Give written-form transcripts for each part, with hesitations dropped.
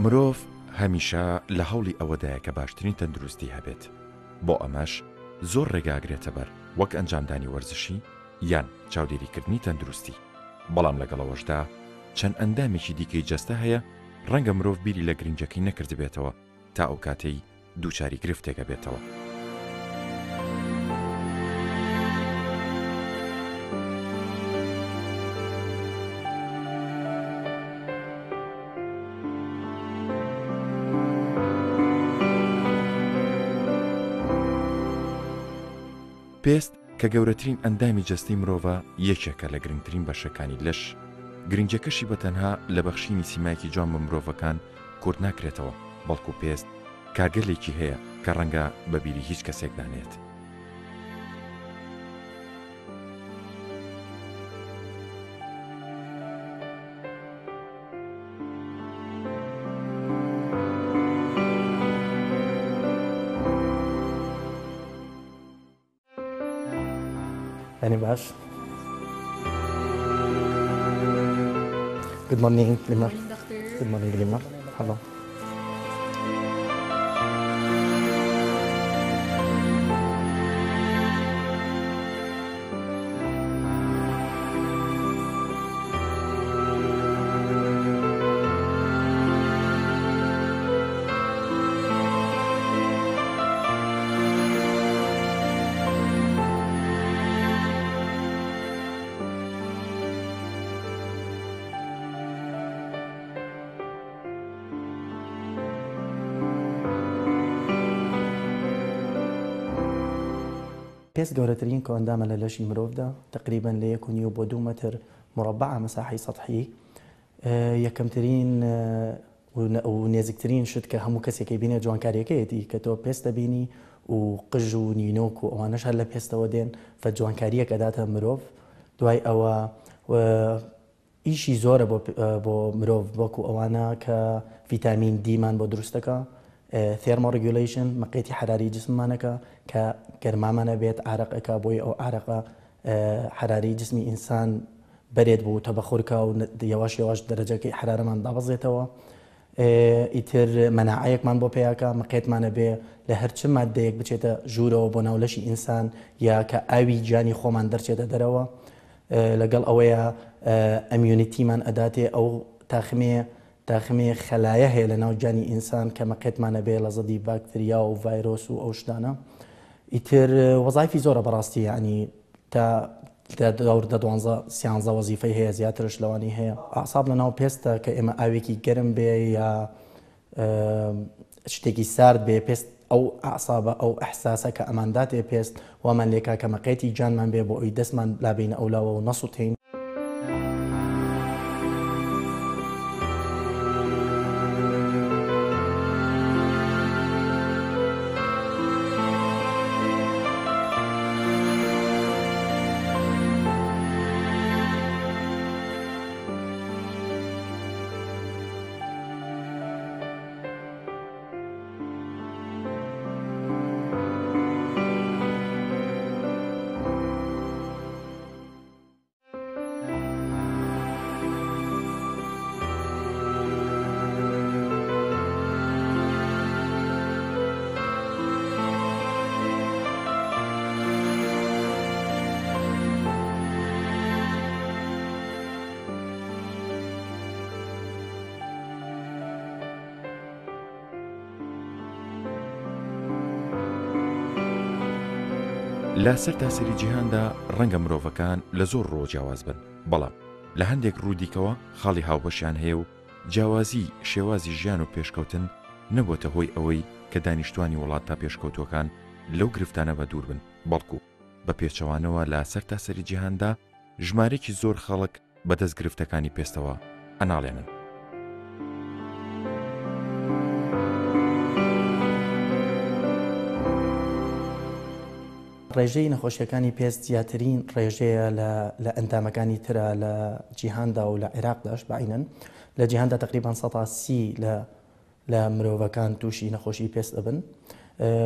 مرۆڤ هەمیشە لە هەوڵی ئەوەدایە کە باشترین تەندروستی هەبێت، بۆ ئەمەش زۆر ڕێگا ئەگرێتە بەر وەک ئەنجامدانی وەرزشی یان چاودێریکردنی تەندروستی، بەڵام لەگەڵ ئەوەشدا چەند ئەندامێکی دیکەی جەستە هەیە ڕەنگە مرۆڤ بیری لە گرنگیەکەی نەکردبێتەوە تا ئەو کاتەی دووچاری گرفتێک ئەبێتەوە. پێست کە گەورەترین ئەندامی جەستەی مرۆڤە، یەکێکە لە گرنگترین بەشەکانی لەش، گرنگیەکەشی بە تەنها لە بەخشینی سیمایەکی جوان بە مرۆڤەکان کورت ناکرێتەوە، بەڵکو پێست کارگەلێکی هەیە کە ڕەنگە بە بیری هیچ کەسێکدا نێت. یانی باش Good morning, Limar. Good morning, Limar. Hello. پێست گەورەترین کۆئەندامە لە لەشی مرۆڤدا، تەقریبەن لە یەک و نیو بۆ دوو مەتر مورەبەعە مەساحەی سەتحی. یەکەمترین و نێزکترین شت کە هەموو کەسێک ئەیبینێ جوانکاریەکەیەتی کە تۆ پێست ئەبینی و قژ و نینۆک و ئەوانەش هەر لە پێستەوە دێن فە جوانکاریەک ئەداتە مرۆڤ دوای ئەوە ئیشی زۆرە بۆ بۆ مرۆڤ وەکو ئەوانە کە ڤیتامین دیمان بۆ دروستەکە thermoregulation مقێتی حراری جسممانەکە کە گەرمامانە بێت عارەقەکە بۆی ئەو عارەقە حراری جسمی ئینسان بەرێت بۆ تەبەخور کا و یەواش یەواش دەرەجەکەی حەرارەمان دابەزێتەوە ئیتر مەناعەیەکمان بۆ پەیاکا مقێتمانە بێ لە هەر چ ماددەیەک بچێتە ژوورەوە بۆ ناو لەشی ئینسان یا کە ئاوی گیانی خۆمان دەرچێتە دەرەوە لەگەڵ ئەوەیە immunity مان ئەداتێ ئەو تاخمێ تاخمێ خەلایە هەیە لە ناو گیانی ئینسان کە مقێتمانە بێ لە زەدی باکتریا و ڤایرۆس و ئەو شتانە ئیتر وەزایفی زۆرە بەڕاستی یعنی تا لە دەور دە دوانزە سیانزە وەزیفەی هەیە زیاترش لەوانی هەیە. ئەعساب لە ناو پێستە کە ئێمە ئاوێکی گەرم بێ یا شتێکی سارد بێ پێست ئەو ئەعسابە ئەو ئەحساسە کە ئەمانداتێ پێست وامان لێکا کە مەقێتی گیانمان بێ بۆ ئەوی دەستمان لابەینە ئەولاوە و نەسوتێین. لە سەرتاسەری جیهاندا ڕەنگە مرۆڤەکان لە زۆر ڕووە جیاواز بن، بەڵام لە هەندێک ڕووی دیکەوە خاڵی هاوبەشیان هەیە و جیاوازیی شێوازی ژیان و پێشکەوتن نەبووەتە هۆی ئەوەی کە دانیشتوانی وڵاتە پێشکەوتووەکان لەو گرفتانە بەدوور بن، بەڵکو بە پێچەوانەوە لە سەرتاسەری جیهاندا ژمارەیەکی زۆر خەڵک بەدەست گرفتەکانی پێستەوە ئەناڵێنن. ڕێژەی نەخۆشیەکانی پێست زیاترین ڕێژەیە لە لە ئەندامەکانی ترا لە جیهاندا و لە عێراقداش بەعینەن لە جیهاندا تقریبان 30 لە لە مرۆڤەکان تووشی نەخۆشی پێست ئەبن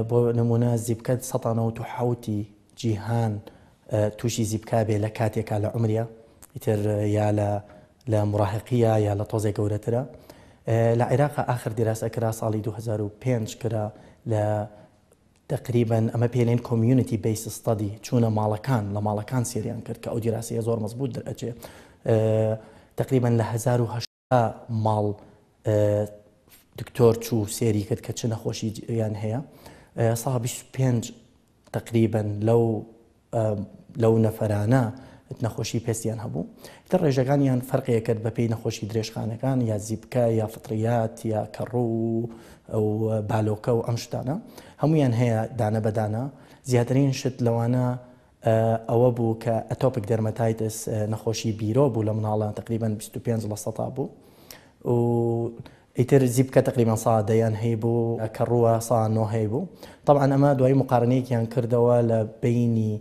بۆ نمونە زیپکە 97 جیهان تووشی زیپکا بێ لە کاتێکا لە عمریا ئیتر یا لە لە مراهقیە یا لە تۆزێک گەورەترە. لە عێراقا ئاخر دیراسە کرا ساڵی 2005 کرا لە تەقریبەن ئەمە پێی لێن community based study چوونە ماڵەکان لە ماڵەکان سێریان کرد کە ئەو دیراسەیە زۆر مەزبوط دەرئەچێ تەقریبەن لە 1970 ماڵ دکتۆر چوو سێری کرد کە چ نەخۆشییان هەیە سا 25 تەقریبەن لەو لەو نەفەرانە نەخۆشی پێستیان هەبوو تر ڕێژەکانیان فەرقی کرد بە پێی نەخۆشی درێژخانەکان یا زیپکە یا فطریات یا کەڕوو و بالۆکە و ئەم شتانە هەمویان هەیە دانە بەدانە زیاترین شت لەوانە ئەوە بوو کە atopic dermatitis نەخۆشی بیرۆ بوو لە مناڵان تقریبا 25 لە سەتا بوو و ئیتر زیپکە تەقریبەن سا دەیان هەیبوو کەڕووە سا نۆ هەیبوو تەبعەن ئەمە دوایی مقارنەیەکیان کردەوە لە بەینی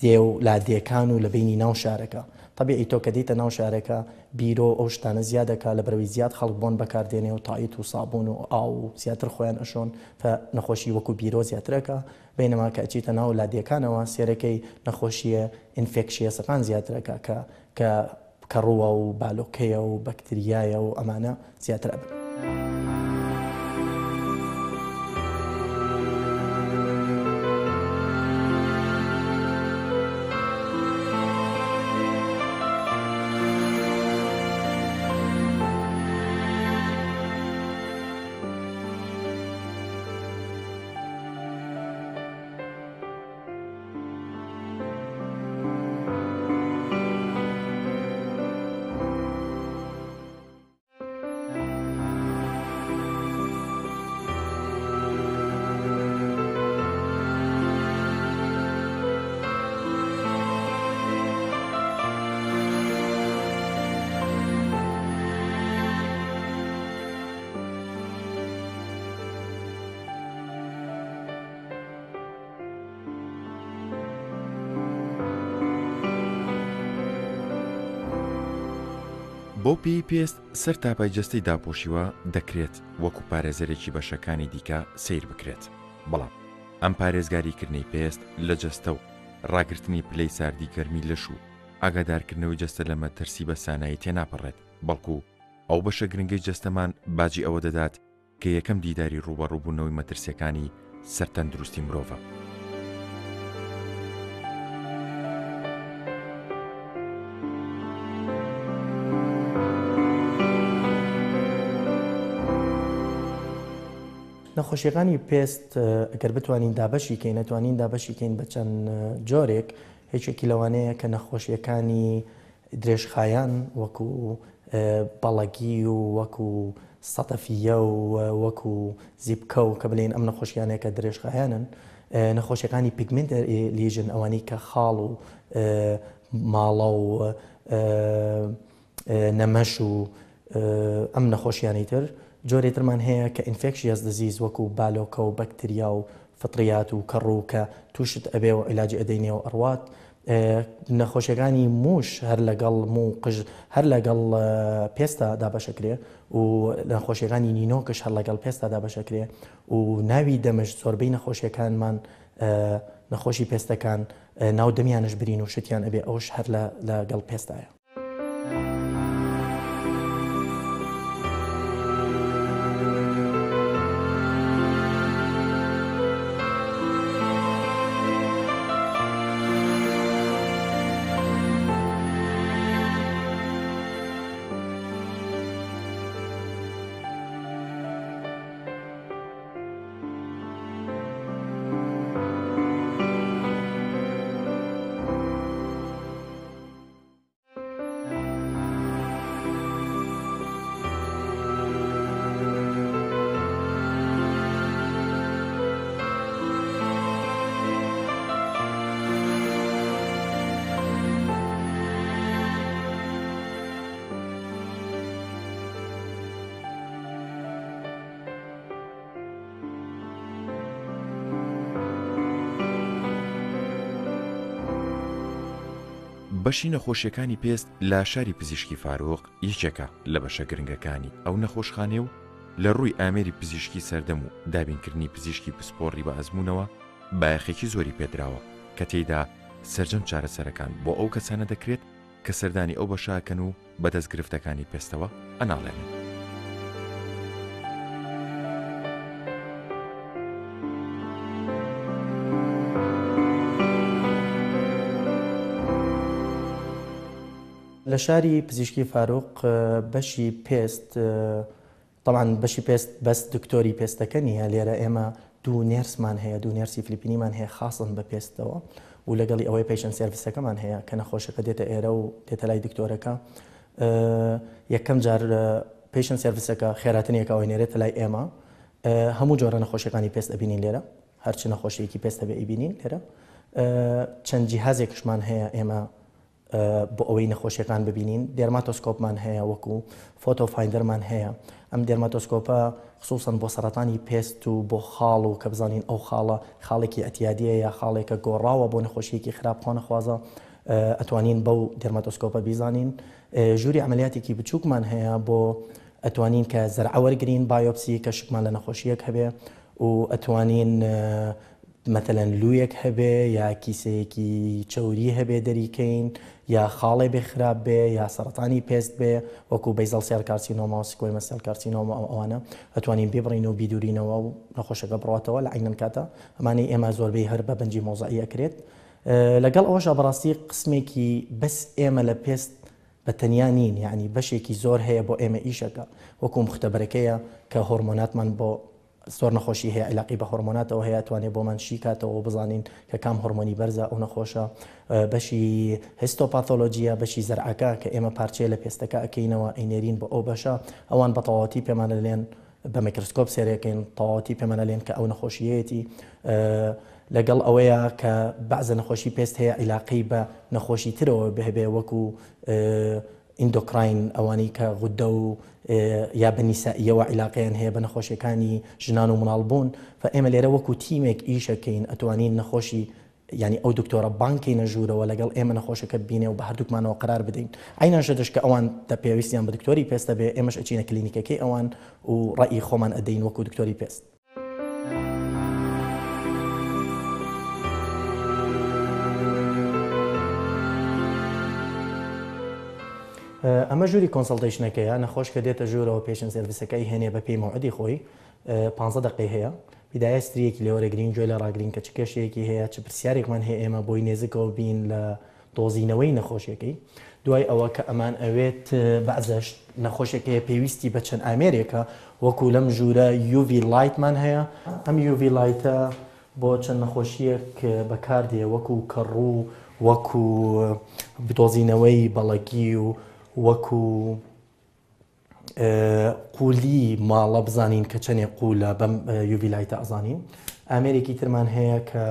دێ و لادێکان و لە بەینی ناو شارەکە تەبیعی تۆ کە دێیتە ناو شارەکە بیرۆ و ئەو شتانە زیاد دەکا لە بەرەوەی زیاد خەڵک بۆن بەکار دێنێ و تایت و سابوون و ئاو و زیاتر خۆیان ئەشۆن فە نەخۆشی وەکو بیرۆ زیاتر ئەکا بەینەما کە ئەچیتە ناو لادێکانەوە سێرەکەی نەخۆشیە infectious ەکان زیاتر ئەکا کە کە کەڕووە و بالۆکەیە و بەکتریایە و ئەمانە زیاتر ئەبن. بەو پێیەی پێست سەر تاپای جەستەی داپۆشیوە دەکرێت وەکو پارێزەرێکی بەشەکانی دیکە سەیر بکرێت، بەڵام ئەم پارێزگاریکردنەی پێست لە جەستە و ڕاگرتنی پلەی ساردی گەرمی لەش و ئاگادارکردنەوەی جەستە لە مەترسی بە سانایی تێناپەڕێت، بەڵکو ئەو بەشە گرنگەی جەستەمان باجی ئەوە دەدات کە یەکەم دیداری ڕووبەڕووبوونەوەی مەترسییەکانی سەر تەندروستی مرۆڤە. نەخۆشیەکانی پێست گەر بتوانین دابەشی کەین ئەتوانین دابەشی کەین بە چەند جۆرێک یەکێکی لەوانەیە کە نەخۆشیەکانی درێژخایەن وەکو بەڵەگی و وەکو سەدەفیە و وەکو زیپکە و کە بلێن ئەم نەخۆشیانەیە کە درێژخایەنن، نەخۆشیەکانی pigment lesion ئەوانەی کە خاڵ و ماڵە و نەمەش و ئەم نەخۆشیانەی تر. جۆرێ ترمان هەیە کە infectious disease وەکو بالۆکە و بەکتریا و فطریات و کەڕوو کە توشت ئەبێ و عیلاجی ئەدەینێ و ئەڕوات. نەخۆشیەکانی مووش هەر لەگەڵ موو قژ هەر لەگەڵ پێستا دابەشەکرێ و نەخۆشیەکانی نینۆکش هەر لەگەڵ پێستا دابەشەکرێ و ناوی دەمش زۆربەی نەخۆشیەکانمان نەخۆشی پێستەکان ناو دەمیانش برین و شتیان ئەبێ ئەوش هەر لەگەڵ پێستایە. بەشی نەخۆشیەکانی پێست لە شاری پزیشکی فاروق یەکێکە لە بەشە گرنگەکانی ئەو نەخۆشخانەیە و لە ڕووی ئامێری پزیشکی سەردەم و دابینکردنی پزیشکی پسپۆڕی بە ئەزموونەوە بایەخێکی زۆری پێدراوە کە تێیدا سەرجەم چارەسەرەکان بۆ ئەو کەسانە دەکرێت کە سەردانی ئەو بەشە ئەکەن و بەدەست گرفتەکانی پێستەوە ئەناڵێنن. لە شاری پزیشکی فاروق بەشی پێست تەبعەن بەشی پێست بەس دکتۆری پێستەکە نییە لێرە ئێمە دوو nurse مان هەیە دوو nurse ی فلیپینیمان هەیە خاصن بە پێستەوە و لەگەڵی ئەوەی patient service ەکەمان هەیە کە نەخۆشەکە دێتە ئێرە و دێتە لای دکتۆرەکە یەکەم جار patient service ەکە خێراتنێکە ئەوەی نێرێتە لای ئێمە هەموو جۆرە نەخۆشیەکانی پێست ئەبینین لێرە هەرچ نەخۆشیەکی پێست هەبێ ئەیبینین لێرە چەند جیهازێکشمان هەیە ئێمە بۆ ئەوەی نەخۆشیەکان ببینین dermatoscope مان هەیە وەکو FotoFinder مان هەیە ئەم dermatoscope ە خصوصا بۆ سەرەتانی پێست و بۆ خاڵ و کە بزانین ئەو خاڵە خاڵێکی ئەتیادیە یا خاڵێکە گۆڕاوە بۆ نەخۆشیەکی خراپ خۆنەخوازە ئەتوانین بەو dermatoscope ە بیزانین ژووری عملیاتێکی بچووکمان هەیە بۆ ئەتوانین کە زەرعە وەرگین biopsy کە شکمان لە نەخۆشیەک هەبێ و ئەتوانین مەتەلەن لوویەک هەبێ یا کیسەیەکی چەوری هەبێ دەریکەین یا خاڵێ بێ خراپ بێ یا سەڕەتانی پێست بێ وەکو basal cell carcinoma و squamous cell carcinoma ئەو ئەوانە ئەتوانین بیبڕین و بیدورینەوە و نەخۆشەکە بڕاتەوە لە عەینەن کاتە ئەمانەی ئێمە زۆربەی هەر بە بەنجی مەوزعی ئەکرێت لەگەڵ ئەوەشا بەڕاستی قسمێکی بەس ئێمە لە پێست بە تەنیا نین یەعنی بەشێکی زۆر هەیە بۆ ئێمە ئیشەکە وەکو مختبەرەکەیە کە هۆرمۆناتمان بۆ زۆر نەخۆشی هەیە عیلاقەی بە هۆرمۆناتەوە هەیە ئەتوانێ بۆمان شی کاتەوە و بزانین کە کام هۆرمۆنی بەرزە ئەو نەخۆشە بەشی histopathology یە بەشی زەرعەکە کە ئێمە پارچەیە لە پێستەکە ئەکەینەوە ئەینێرین بۆ ئەو بەشە ئەوان بە تەواوەتی پێمان ئەلێن بە میکرۆسکۆپ سێرەکەین تەواوەتی پێمان ئەلێن کە ئەو نەخۆشیەتی لەگەڵ ئەوەیە کە بەعزە نەخۆشی پێست هەیە عیلاقەی بە نەخۆشی ترەوە بهبێ وەکو endocrine، ئەوانەی کە غودە و یا بە نیسائیەوە عیلاقەیان هەیە بە نەخۆشیەکانی ژنان و مناڵ بوون، فە ئێمە لێرە وەکو تیمێک ئیش ئەکەین ئەتوانین نەخۆشی یانی ئەو دکتۆرە بانگ کەینە ژوورەوە لەگەڵ ئێمە نەخۆشەکە ببینێ و بە هەردووکمانەوە قەرار بدەین عەینەن شتش کە ئەوان دە پێویستیان بە دکتۆری پێستە بێ ئێمەش ئەچینە کلینیکەکەی ئەوان و ڕەئی خۆمان ئەدەین وەکو دکتۆری پێست. ئەمە ژووری consultation ەکەیە، نەخۆش کە دێتە ژوورەوە patient service ەکە ئەیهێنێ بە پێی مەوعدی خۆی 15 دەقەی هەیە بیدایە history یەکی لێوەرەگرین گوێ لێ ڕاگرین کە چ کێشەیەکی هەیە چ پرسیارێکمان هەیە ئێمە بۆی نێزکەوە بین لە دۆزینەوەی نەخۆشیەکەی، دوای ئەوە کە ئەمان ئەوێت بەعزەش نەخۆشێک هەیە پێویستی بە چەند ئامێرێکە وەکو لەم ژوورە UV light مان هەیە، ئەم UV light ە بۆ چەند نەخۆشیەک بەکاردێ وەکو کەڕوو وەکو بدۆزینەوەی بەڵەگی و وەکو قولی ماڵە بزانین کە چەنێ قولە بەم UV light ە ئەزانین. ئامێرێکی ترمان هەیە کە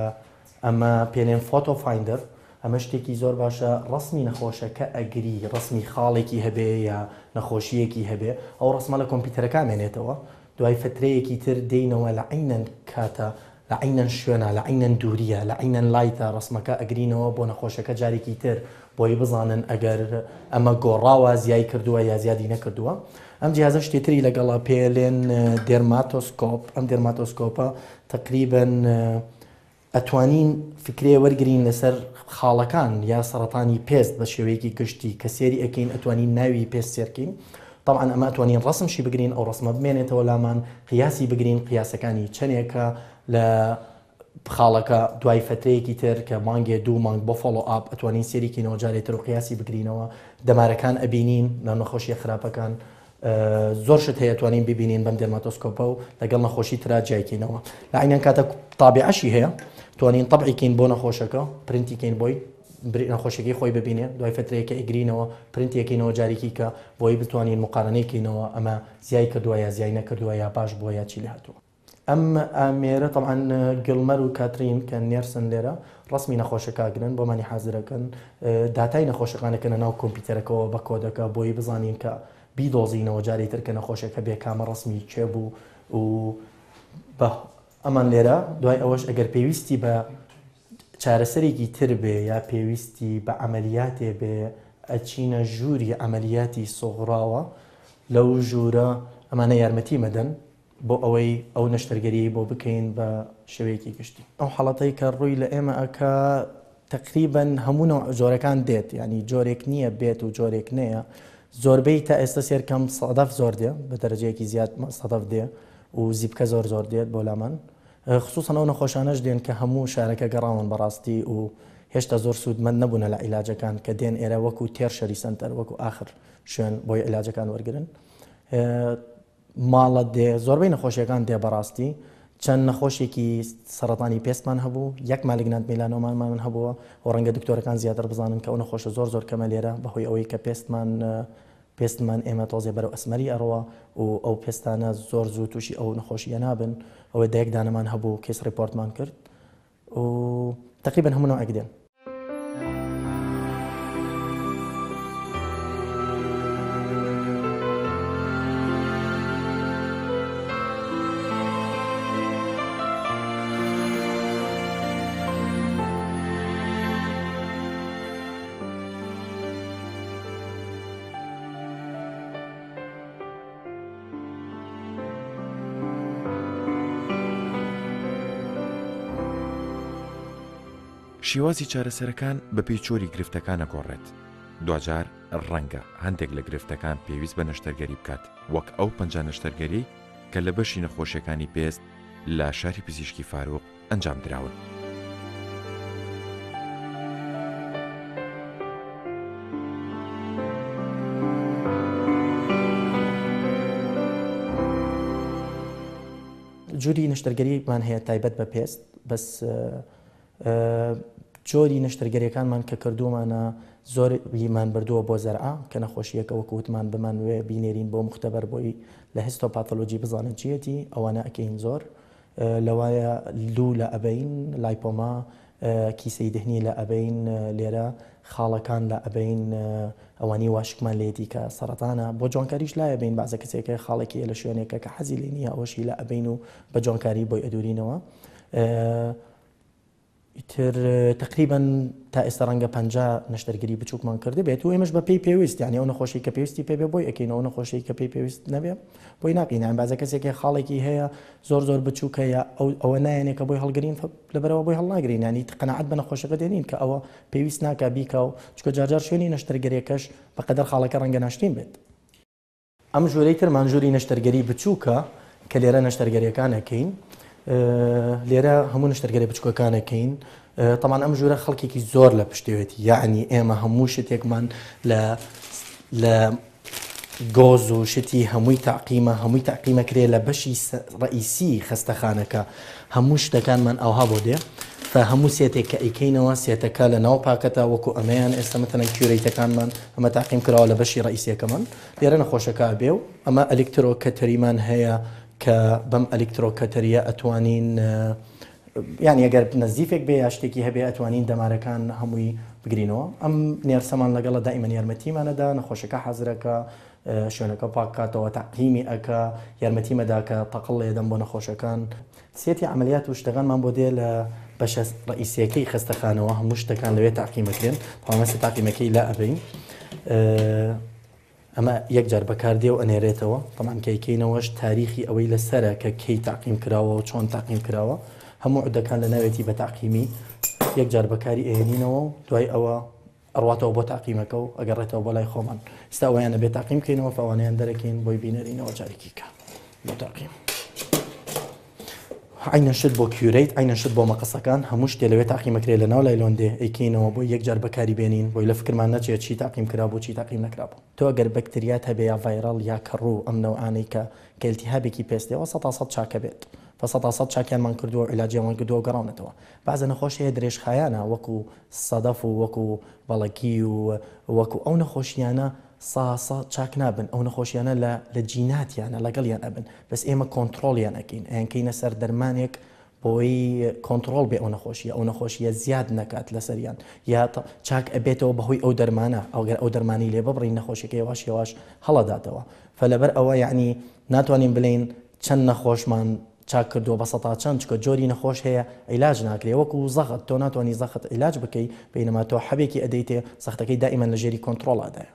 ئەمە پێلێن FotoFinder، ئەمە شتێکی زۆر باشە ڕەسمی نەخۆشەکە ئەگری ڕەسمی خاڵێکی هەبێ یا نەخۆشیەکی هەبێ ئەو ڕەسمە لە کۆمپیوتەرەکە مێنێتەوە دوای فترەیەکی تر دێینەوە لە عەینەن کاتە لە عەینەن شوێنە، لە عەینەن دووریە، لە عەینەن light ە ڕەسمەکە ئەگرینەوە بۆ نەخۆشەکە جارێکی تر بۆی بزانن ئەگەر ئەمە گۆڕاوە زیای کردووە یا زیادی نەکردووە. ئەم جیهازە شتێ تری لەگەڵە پێلێن dermatoscope، ئەم dermatoscope ە تەقریبەن ئەتوانین فکرەیە وەرگرین لەسەر خاڵەکان یا سەڕەتانی پێست بە شێوەیەکی گشتی کە سێری ئەکەین ئەتوانین ناوی پێست سێرکەین تەبعەن ئەمە ئەتوانین ڕەسمشی بگرین ئەو ڕەسمە بمێنێتەوە لامان قیاسی بگرین قیاسەکانی چەنێکە لە خاڵەکە دوای فترەیەکی تر کە مانگێ دوو مانگ بۆ follow up ئەتوانین سێریکینەوە جارێ تر و قیاسی بگرینەوە دەمارەکان ئەبینین لە نەخۆشیە خراپەکان زۆر شت هەیە توانین ببینین بەم dermatoscope ە و لەگەڵ نەخۆشی ترا جیایکەینەوە لە عینەن کاتە تابعەشی هەیە توانین تەبعیکەین بۆ نەخۆشەکە پرنتیکەین بۆی نەخۆشیەکەی خۆی ببینێ دوای فترەیەکە ئەگرینەوە پرنتیەکەینەوە جارێکی کە بۆی بتوانین مقارنەی کەینەوە ئەمە زیای کردووە یا زیای نەکردووە یا باش بووە یا چی لێ هاتووە. ئەم ئامێرە تەبعەن گڵمەر و کاترین کە nurse ن لێرە ڕەسمی نەخۆشەکە ئەگرن بۆمانی حازرەکەن داتای نەخۆشەکان ئەکەنە ناو کۆمپیوتەرەکەوە بە کۆدەکە بۆی بزانین کە بیدۆزینەوە جارێ تر کە نەخۆشێک هەبێ کامە ڕەسمی کێ بوو و بە ئەمان لێرە دوای ئەوەش ئەگەر پێویستی بە چارەسەرێکی تر بێ یا پێویستی بە عەمەلیاتێ بێ ئەچینە ژووری عەمەلیاتی سۆغراوە لەو ژوورە ئەمانە یارمەتی مەدەن بۆ ئەوەی ئەو نەشتەرگەریەی بۆ بکەین بە شێوەیەکی گشتی. ئەو حاڵەتەی کە ڕووی لە ئێمە ئەکا تەقریبەن هەموو نەوع جۆرەکان دێت یانی جۆرێک نییە بێت و جۆرێک نەیە زۆربەی تا ئێستا سێرکەم سەدەف زۆر دێ بە دەرەجەیەکی زیاد سەدەف دێ و زیپکە زۆر زۆر دێت بۆ لامان خصوصا ئەو نەخۆشانەش دێن کە هەموو شارەکە گەڕاون بەڕاستی و هێشتا زۆر سوودمەند نەبوونە لە عیلاجەکان کە دێن ئێرە وەکو tertiary center وەکو ئاخر شوێن بۆی عیلاجەکان وەرگن ماڵە دێ زۆربەی نەخۆشیەکان دێ بەڕاستی چەند نەخۆشێکی سەرەتانی پێستمان هەبوو یەک malignant melanoma مان هەبووە و ڕەنگە دکتۆرەکان زیاتر بزانن کە ئەو نەخۆشە زۆر زۆر کەمە لێرە بەهۆی ئەوەی کە پێستمان پێستمان ئێمە تۆزێ بەرەو ئەسمەری ئەڕوا و ئەو پێستانە زۆر زوو تووشی ئەو نەخۆشیە نابن ئەوە دەیەک دانەمان هەبوو case report مان کرد و تقریبا هەموو نەوعێک دێن. شێوازی چارەسەرەکان بەپێی چۆری گرفتەکان ئەگۆڕێت، دواجار ڕەنگە هەندێک لە گرفتەکان پێویست بە نەشتەرگەری بکات، وەک ئەو 50 نەشتەرگەریەی کە لە بەشی نەخۆشیەکانی پێست لە شاری پزیشکی فاروق ئەنجام دراون. جۆری نەشتەرگەریمان هەیە تایبەت بە پێست بەس جۆری نەشتەرگەریەکانمان کە کردومانە زۆر یمان بردووە بۆ زەرعە کە نەخۆشیەکە وەکو وتمان بمان وێ بینێرین بۆ مختبەر بۆی لە histopathology بزانن چیەتی ئەوانە ئەکەین زۆر لەوایە لوو لە ئەبەین، lipoma، کیسەی دهنی لە ئەبەین، لێرە خاڵەکان لە ئەبەین، ئەوانەی واشکمان لێیەتی کە سەڕەتانە، بۆ جوانکاریش لای ئەبەین، بەعزە کەسێک هەیە خاڵێکی هەیە لە شوێنێکە کە حەزی لێ نییە ئەوەشی لە ئەبەین و بە جوانکاری بۆی ئەدوورینەوە. ئیتر تەقریبەن تا ئێستا ڕەنگە 50 نەشتەرگەری بچووکمان کردبێت و ئێمەش بە پێی پێویست یعنی ئەو نەخۆشی کە پێویستی پێ بێ بۆی ئەکەین ئەو نەخۆشی کە پێی پێویست نەبێ بۆی ناکەین یان بازە کەسێکی خاڵێکی هەیە زۆر زۆر بچووکە یا ئەو ئەوە نایەنێ کە بۆی هەڵگرین لەبەرەوە بۆی هەڵناگرین ینی قەناعەت بە نەخۆشەکە دێنین کە ئەوە پێویست ناکا بیکا و چکە جارجار شوێنی نەشتەرگەریەکەش بەقەدەر خاڵەکە ڕەنگە ناشرین بێت. ئەم ژوورەی ترمان ژووری نەشتەرگەری بچووکە کە لێرە نەشتەرگەریەکان ئەکەین لێرە هەموو نەشتەرگەری بچووکەکان ئەکەین تەمان ئەم ژوورە خەڵکێکی زۆر لە پشتێوێتی یعنی ئێمە هەموو شتێکمان لە لە گۆز و شتی هەمووی تاقیمە هەمووی تاقیمە کرێ لە بەشی ڕئیسی خەستەخانەکە هەموو شتەکانمان ئەوها بۆ دێ فە هەموو سێتێک کە ئەیکەینەوە سێتەکە لە ناو پاکەتە وەکو ئەمەیان ئێستا مەتەلەن curette ەکانمان ئەمە تاقیم کراوە لە بەشی ڕئیسیەکەمان لێرە نەخۆشەکە ئەبێ و ئەمە electrocautery مان هەیە کە بەم electrocautery یە ئەتوانین یعنی ئەگەر نەزیفێک بێ یا شتێکی هەبێ ئەتوانین دەمارەکان هەمووی بگرینەوە ئەم nurse ەمان لەگەڵە دائیمەن یارمەتیمانەدا نەخۆشەکە حازرەکە شوێنەکە پاک کاتەوە تەعقیمی ئەکا یارمەتیم ئەدا کە تەقڵ لێدەم بۆ نەخۆشەکان. set ی عەمەلیات و شتەکانمان بۆ دێ لە بەشە ڕەئیسیەکەی خەستەخانەوە هەموو شتەکان لەوێ تەعقیم ئەکرێن تەواو ئێستا تەعقیمەکەی لا ئەبەین ئەمە یەک جار بەکار دێ و ئەنێرێتەوە تەمان کە ئەیکەینەوەش تاریخی ئەوەی لەسەرە کە کەی تەعقیم کراوە و چۆن تەعقیم کراوە هەموو عودەکان لە ناوێتی بە تەعقیمی یەک جار بەکاری ئەهێنینەوە و دوای ئەوە ئەڕواتەوە بۆ تاقیمەکە و ئەگەڕێتەوە بۆ لای خۆمان ئیستا ئەوەیان ئەبێ تاقیم بکەینەوە فەوانەیان دەرەکەین بۆی بینەرینەوە جارێکی کە بۆ تاقیم عینە شت بۆ curette عینە شت بۆ مەقەسەکان هەموو شتێ لەوێ تاقیمەکرێ لە ناو لایلۆن دێ ئەیکەینەوە بۆ یەکجار بەکاری بێنین بۆی لە فکرمان نەچێت چی تاقیم کرابوو چی تاقیم نەکرابوو تۆ ئەگەر بەکتریات هەبێ یا viral یا کەڕوو ئەم نەوعانەی کە کە ئیلتیهابێکی پێستەوە سەتا سەد چاکە بێت فە سەتا سەد چاکیانمان کردووە و عیلاجیان کردووە و گەڕاونەتەوە بەعزە نەخۆش هەیە درێژخایەنە وەکو سەدەف و وەکو بەڵەکی و وەکو ئەو نەخۆشیانە سا سا چاک نابن ئەو نەخۆشیانە لە لە جیناتیانە لەگەڵیان ئەبن بەس ئێمە کۆنتڕۆڵیان ئەکەین ئەیانکەینە سەر دەرمانێک بۆی کۆنتڕۆڵ بێ ئەو نەخۆشیە ئەو نەخۆشیە زیاد نەکات لەسەریان یا چاک ئەبێتەوە بەهۆی ئەو دەرمانە ئەگەر ئەو دەرمانی لێ ببڕین نەخۆشیەکە یەواش یەواش هەڵەداتەوە فلەبەر ئەوە یعنی ناتوانین بلین چەند نەخۆشمان چاک کردووە بە سەتا چەند چکە جۆری نەخۆش هەیە عیلاج ناکرێ وەکو زەغت تۆ ناتوانی زەخت عیلاج بکەی بەینەما تۆ حەبێکی ئەدەیتێ زەختەکەی دائیمەن لە ژێری کۆنتڕۆڵادایە.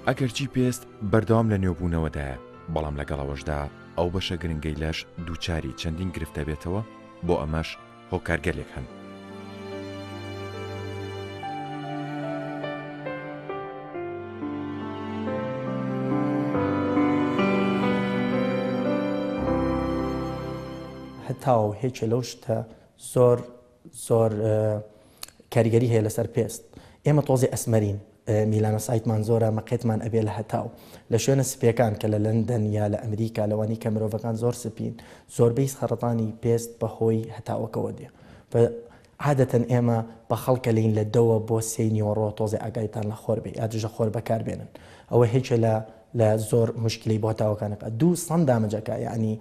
ئەگەرچی پێست بەردەوام لە نوێبوونەوەدایە، بەڵام لەگەڵ ئەوەشدا ئەو بەشە گرنگەی لەش دووچاری چەندین گرفت دەبێتەوە، بۆ ئەمەش هۆکارگەلێک هەن. هەتاو هێکێ لەو شتە زۆر زۆر کاریگەری هەیە لەسەر پێست ئێمە تۆزێ ئەسمەرین میلانۆسایتمان زۆرە مەقێتمان ئەبێ لە هەتاو لە شوێنە سپیەکان کە لە لەندەن یا لە ئەمریکا لەوانی کە مرۆڤەکان زۆر سپین زۆربەی سەڕەتانی پێست بەهۆی هەتاوەکەوە دێ عادەتەن ئێمە بە خەڵکە لین لە دەوە بۆ سێی نیوەڕۆ تۆزێ ئاگایتان لە خۆر بێ یا دژە خۆر بەکار بێنن ئەوە هێکێ لە لە زۆر موشکیلەی بۆ هەتاوەکانەکە دوو سەن دامجەکە یەعنی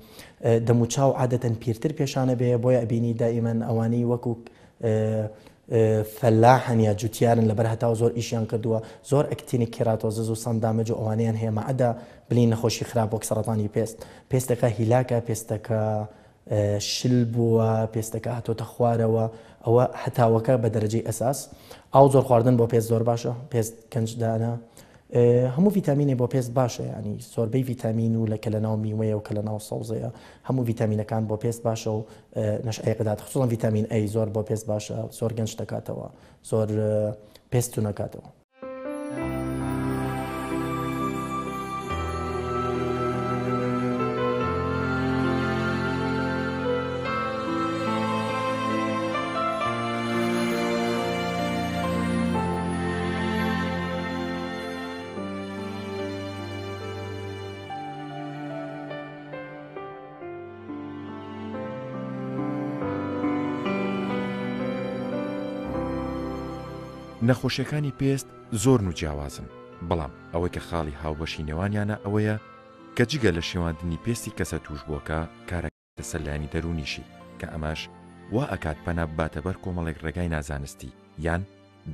دەموچاو عادەتەن پیرتر پێشانە بێ بۆیە ئەبینی دائیمەن ئەوانەی وەکو فەلاحن یا جوتیارن لەبەر هەتاو زۆر ئیشیان کردووە زۆر actinic keratosis و sun damage و ئەوانەیان هەیە مەعدا بلین نەخۆشی خراپ وەک سەڕەتانی پێست پێستەکە هیلاکە پێستەکە شل بووە پێستەکە هاتۆتە خوارەوە ئەوە هەتاوەکە بە دەرەجەی ئەساس ئاو زۆر خواردن بۆ پێست زۆر باشە پێست گەنج دانا هەموو ڤیتامینێ بۆ پێست باشە یانی زۆربەی ڤیتامین و لە کە لەناو میوەیە و کە لەناو سەوزەیە هەموو ڤیتامینەکان بۆ پێست باشە و نەشئەی ئەدات خصوصا ڤیتامین A زۆر بۆ پێست باشە زۆر گەنج دەکاتەوە زۆر پێست تونەکاتەوە. نەخۆشیەکانی پێست زۆرن و جیاوازن، بەڵام ئەوەی کە خاڵی هاوبەشی نێوانیانە ئەوەیە کە جگە لە شێواندنی پێستی کەسە تووشبووەکە کارەکە سەر لایەنی دەروونیشی، کە ئەمەش وا ئەکات پەنا بباتە بەر کۆمەڵێک ڕێگای نازانستی یان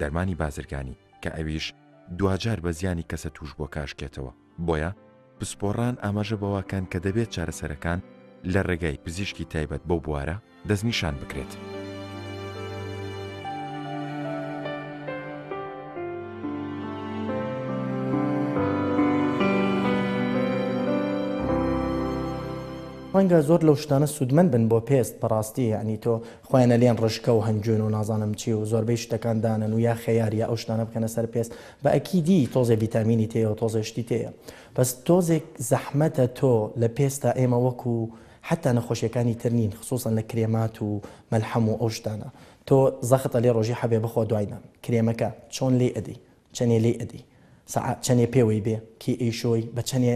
دەرمانی بازرگانی کە ئەویش دواجار بە زیانی کەسە تووشبووەکە ئەشکێتەوە، بۆیە پسپۆڕان ئاماژە بەوەکەن کە دەبێت چارەسەرەکان لە ڕێگای پزیشکی تایبەت بەو بوارە دەستنیشان بکرێت. ڕەنگە زۆر لەو شتانە سوودمەند بن بۆ پێست بەڕاستی یانی تۆ خۆیان ئەلێن ڕشکە و هەنجوون و نازانم چی و زۆربەی شتەکان دانەن و یا خەیار یا ئەو شتانە بکەنە سەر پێست بە ئەکیدی تۆزێ ڤیتامینی تێیە و تۆزێ شتی تێیە بەس تۆزێک زەحمەتە تۆ لە پێستا ئێمە وەکو حەتا نەخۆشیەکانی تر نین خسوسەن لە کرێمات و مەلحەم و ئەو شتانە تۆ زەخت ئەلێ ڕۆژی حەبێ بخۆ دوای نان کرێمەکە چۆن لێی ئەدەی چەنێ لێی ئەدەی سەعات چەنێ پێوەی بێ کی ئەیشۆی بە چەنێ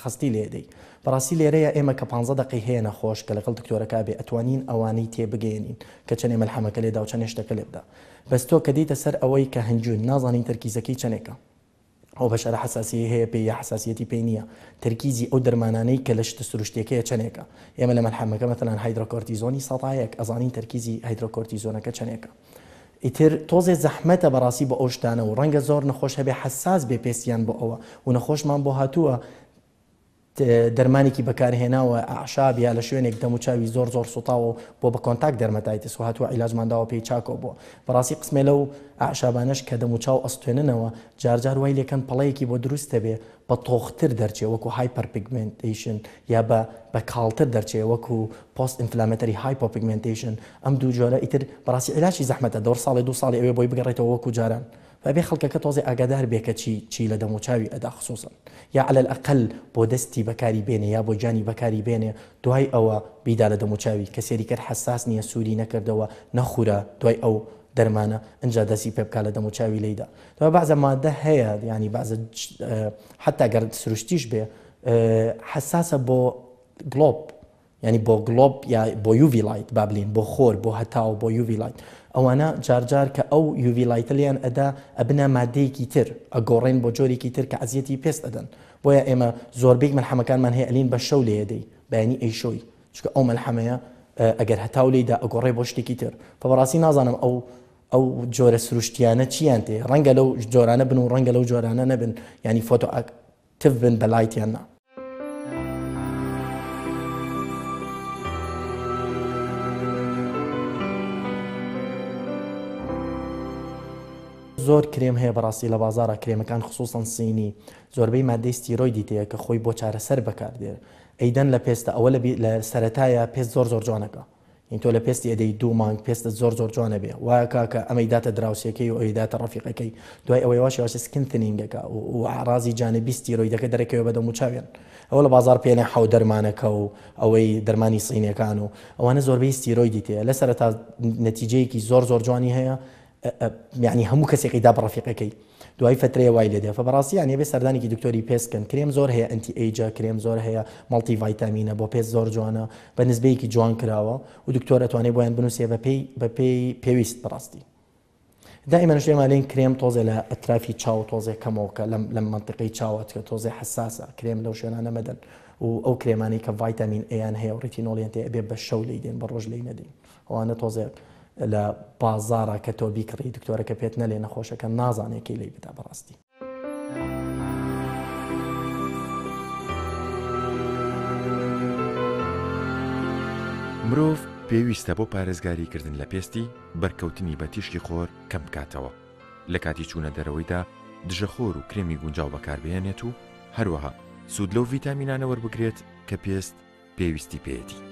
خەستی لێ ئەدەی بەڕاستی لێرەیە ئێمە کە پانزە دەقەی هەیە نەخۆش کە لەگەڵ دکتۆرەکە بێ ئەتوانین ئەوانەی تێ بگەیەنین کە چەنێ مەلحەمەکە لێدا و چەنێ شتەکە لێ بدا بەس تۆ کە دێیتە سەر ئەوەی کە هەنجوون نازانین تەرکیزەکەی چەنێکە ئەو بەشەرە حەساسیەی هەیە پێی یا حەساسیەتی پێی نییە، تەرکیزی ئەو دەرمانانەی کە لە شتە سروشتیەکەیە چەنێکە، ئێمە لە مەلحەمەکە مەسەلەن هایدرۆکۆرتیزۆنی سەتایەک ئەزانین تەرکیزی هایدرۆکۆرتیزۆنەکە چەنێکە. ئیتر تۆزێ زەحمەتە بەڕاستی بۆ ئەو شتانە و ڕەنگە زۆر نەخۆش هەبێ حەساس بێ پێستیان بۆ ئەوە و نەخۆشمان بۆ هاتووە دەرمانێکی بەکارهێناوە ئەعشاب یا لە شوێنێک دەموچاوی زۆر زۆر سوتاوە و بۆ بە contact dermatitis و هاتووە عیلاجمان داوە پێی چاکەوە بووە بەڕاستی قسمێ لەو ئەعشابانەش کە دەموچاو ئەستوێننەوە جارجار وای لێکەن پەڵەیەکی بۆ دروست دەبێ بە تۆختر دەرچێ وەکو hyperpigmentation یا بە بە کاڵتر دەرچێ وەکو post inflammatory hypopigmentation ئەم دوو جۆرە ئیتر بەڕاستی عیلاجی زەحمەتە دەور ساڵێ دوو ساڵی ئەوێ بۆی بگەڕێتەوە وەکو جاران ئەبێ خەڵکەکە تۆزێ ئاگادار بێ کە چی چی لە دەموچاوی ئەدا خسوسەن یا علی الاقل بۆ دەستی بەکاری بێنێ یا بۆ گیانی بەکاری بێنێ دوای ئەوە بیدا لە دەموچاوی کە سێری کرد حەساس نیە سوری نەکردەوە نەخورا دوای ئەو دەرمانە ئنجا دەسی پێ بکا لە دەموچاوی لێیدا دوای بەعزە مادە هەیە یانی بەعزە حەتا گەر سروشتیش بێ حەساسە بۆ گڵۆپ یانی بۆ گڵۆپ یا بۆ UV light با بلین بۆ خۆر بۆ هەتاو بۆ UV light ئەوانە جار جار کە ئەو UV light ە لێیان ئەدا ئەبنە مادەیەکی تر ئەگۆڕێن بۆ جۆرێکی تر کە ئەزیەتی پێست ئەدەن بۆیە ئێمە زۆربەی مەلحەمەکانمان هەیە ئەلین بە شەو لێ ئەدەی بەیانی ئەیشۆی چونکە ئەو مەلحەمەیە ئەگەر هەتاو لێیدا ئەگۆڕێ بۆ شتێکی تر فە بەڕاستی نازانم ئەو ئەو جۆرە سروشتیانە چیان تێ ڕەنگە لەو جۆرانە بن و ڕەنگە لەو جۆرانە نەبن ینی photoactive بن بە light یان نا. زۆر کرێم هەیە بەڕاستی لە بازاڕا کرێمەکان خسوسەن سینی زۆربەی مادەی ستیرۆیدی تێیە کە خۆی بۆ چارەسەر بەکاردێ ئەیدەن لە پێستە ئەوە لە لە سەرەتایە پێست زۆر زۆر جوانەکە یعنی تۆ لە پێستی ئەدەی دوو مانگ پێستت زۆر زۆر جوانە بێ وایە کاکە ئەمەی داتە دراوسێکەی و ئەوی داتە ڕەفیقەکەی دوای ئەوەی واش واش skin thinning ەکە و ئەعرازی جانبی ستیرۆیدەکە دەرەکەوێ بە دەم و چاویان ئەوە لە بازاڕ پێنێ حەو دەرمانەکە و ئەوەی دەرمانی سینیەکان و ئەوانە زۆربەی ستیرۆیدی تێیە لە سەرەتا نەتیجەیەکی زۆر زۆر جوانی هەیە یعنی هەموو کەسێکی دا بە ڕەفیقەکەی دوای فترەیە وای لێ دێ فبەڕاستی یعنی بێ سەردانێکی دکتۆری پێست کەن کرێم زۆر هەیە anti age ە کرێم زۆر هەیە multivitamin ە بۆ پێست زۆر جوانە بە نسبەیەکی جوان کراوە و دکتۆر ئەتوانێت بۆیان بنووسێ بە پێی بە پێی پێویست بەڕاستی دائیمەن شتێ مالین کرێم تۆزێ لە ئەترافی چاو تۆزێ کەمەوە کە لەم لەم مەنتیقەی چاوە کە تۆزێ حەساسە کرێم لەو شوێنانە مەدەن و ئەو کرێمانەی کە ڤایتامین A یان هەیە و ڕیتینۆڵیان تێ ئەبێ بە شەو لێی دێن بە ڕۆژ لێی نەدەین ئەوانە تۆزێ لە بازاڕە کە تۆ بیکڕی دکتۆرەکە پێت نەلێ نەخۆشەکە نازانێ کەی لێی بدا بەڕاستی. مرۆڤ پێویستە بۆ پارێزگاری کردن لە پێستی، بەرکەوتنی بە تیشکی خۆر کەم بکاتەوە، لە کاتی چوونە دەرەوەیدا دژەخۆر و کرێمی گونجاو بەکاربهێنێت و هەروەها سوود لەو ڤیتامینانە وەربگرێت کە پێست پێویستی پێیەتی.